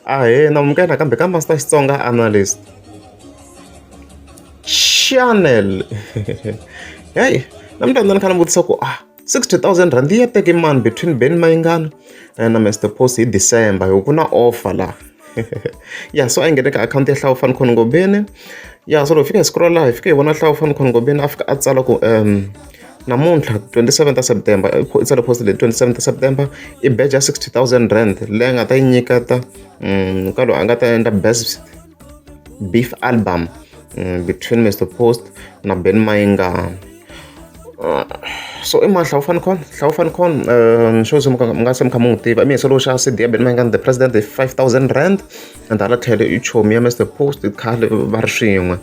Ahee, na amukela nakambe ka Master Xitsonga Analyst Channel. Hey, namuntlha ni kha ni vutisa ku ah 60,000 rand yi ya teke mani between Benny Mayengani na Mr Post hi December hi ku na offer laha. Ya so a yi nghene ka akhawunti ya Hlawu Fun Khongobeni. Ya so loko hi fika hi scroll hi fika hi vona Hlawu Fun Khongobeni a fika a tsala ku namuntlha 27 ta September i tsale post leyi 27 ta September i beja 60,000 rand leyi a nga ta yi nyiketa ka loyi a nga ta endla best beef album between Mr Post na Benny Mayengani. So i mani Hlawu Fun Con? Hlawu Fun Con xo se mi nga se mi kha mi n'wi tiva i muyisa lowu xa CD ya Benny Mayengani the president hi 5000 rand and hala tlhelo i chomi ya Mr Post khale va ri swin'we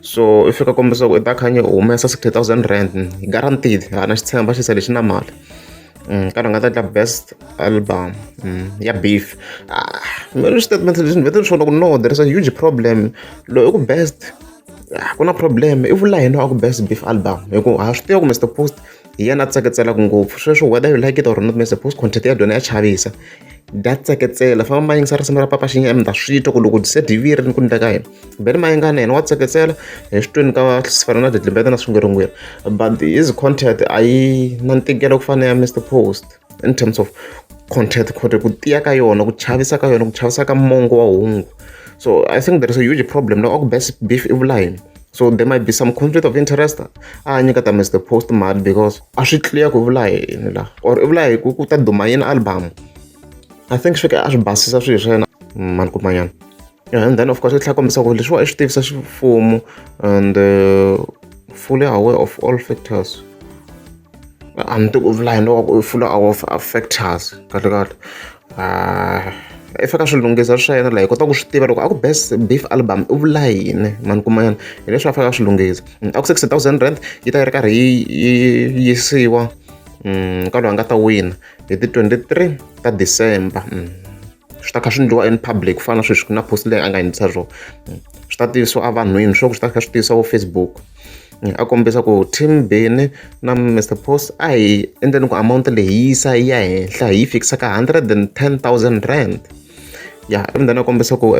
so i fika kombisa ku i ta kha humesa 60,000 rand guaranteed ha na xitshemba xi lexi na mali ka nga ta endla best album ya beef. Mina statement lexi ni vete ni swi vona ku no there is a huge problem loyi i ku best ku na problem i vula yena a ku best beef album hi ku ha swi tiva ku Mr Post hi yena a tseketselaka ngopfu sweswo whether you like it or not Mr Post content ya yona ya chavisa ya tseketsela famba ma yingisa risimu ra Papa Xinyami mi ta swi twa ku loko se dyi ri ku endleka yini Benny Mayengani yena wa tseketsela hi swi twini ka fana na Dlidlimbete na Swingwirigwiri but his content a yi na ntikelo ku fana na ya Mr Post in terms of content content ku tiya ka yona ku chavisa ka yona ku chavisa ka mongo wa hungu so I think there is a huge problem loko a ku best beef i vula yini so there might be some conflict of interest a nyiketa Mr Post mali because a swi clear ku vula yini la or i vula hi ku ku ta duma yini album I think swi fika a swi basisa swilo swa yena mani kumanyana. And then of course yi tlhela kombisa ku leswiwa i swi tivisa ximfumo and fully aware of all factors a ni tivi u vula yini loko u fully aware of factors kahle kahle i fika swi lunghisa swa yena laha hi kota ku swi tiva loko a ku best beef album u vula yini mani kuma yena hi leswi a fanele a swi lunghisa a ku 60,000 rand yi ta yi ri karhi yi yisiwa ka loyi a nga ta wina hi ti 23 ta December swi ta kha swi endliwa in public ku fana na sweswi ku na post leyi a nga endlisa swona swi ta tivisiwa evanhwini swo ku swi ta kha swi tivisiwa vo Facebook a kombisa ku team Benny na Mr Post a hi endleni ku amount leyi hi yisa yi ya henhla hi yi fikisa ka 110,000 rand ya ivi then a kombisa ku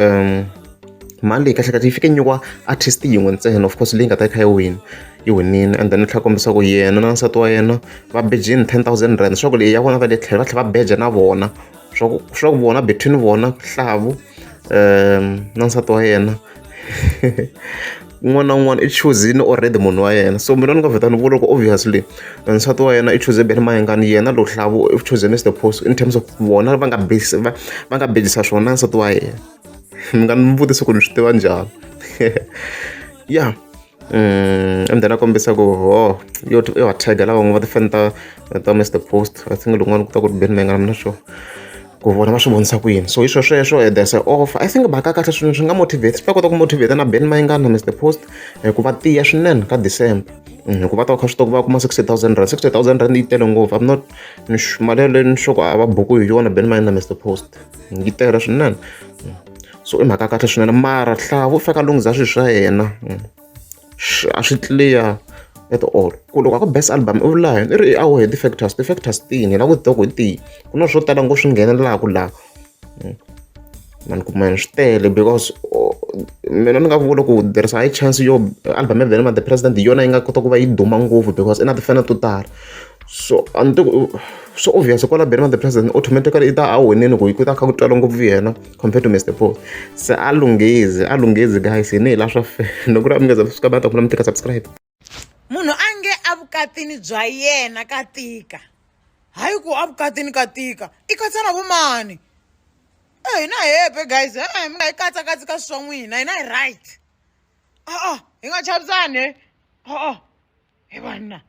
mali leyi kahlekahle yi fike nyikiwa artist yin'we ntsena of course leyi nga ta yi kha yi wina yi winile and then tlhela kombisa ku yena na nsati wa yena va bejini 10,000 rand swa ku leyi ya vona va le tlhelo va tlhela va beja na vona swa ku swa ku vona between vona Hlavu na nsati wa yena un'wana na un'wana i chuzini already munhu wa yena so mina ni nga vheta ni vula ku obviously nsati wa yena i chuze Benny Mayengani yena lo Hlavu i chuze Mr Post in terms of vona va nga va va nga bejisa swona nsati wa yena mi nga ni vutisi ku ni swi tiva njhani ya and then a kombisa ku oh yo yo va tag lava van'we va ti-fan ta ta Mr Post I think loko ku ta ku ri Benny Mayengani I'm not sure ku vona va swi vonisa ku yini so hi swo sweswo there's a offer I think mhaka kahle swinene swi nga motivate swi ta kota ku motivate na Benny Mayengani na Mr Post ku va tiya swinene ka December hikuva va ta va kha swi tiva ku va kuma 60,000 rand 60,000 rand yi tele ngopfu I'm not mali yaleyo ni sure ku a va buku hi yona Benny Mayengani na Mr Post yi tele swinene so i mhaka kahle swinene mara Hlavu u fika lunghisa swilo swa yena a swi clear at all ku loko a ku best album i vula yini i ri i aware hi ti-factors ti-factors tini hi lava ku tiva ku hi tihi ku na swo tala ngopfu swi nghenelelaka laha mani kuma swi tele because mina ni nga vula ku there is a high chance yo album ya Venom the President hi yona yi nga kota ku va yi duma ngopfu because i na tifana to tala so a ni tivi so obvious kwala Venom the President automatically i ta a winini ku ku ta kha ku twala ngopfu yena compared to Mr Post se a lunghezi a lunghezi guys hi ni hi la swa fe loko ri a mi nga za fika ba ta ku na mi tika subscribe. Munhu a nge evukatini bya yena ka tika hayi ku evukatini ka tika i katsa na vo mani e hina hi happy guys e mi nga yi katsakatsi ka swi swa n'wina hina hi right a-a hi nga chavisani a-a he vanna.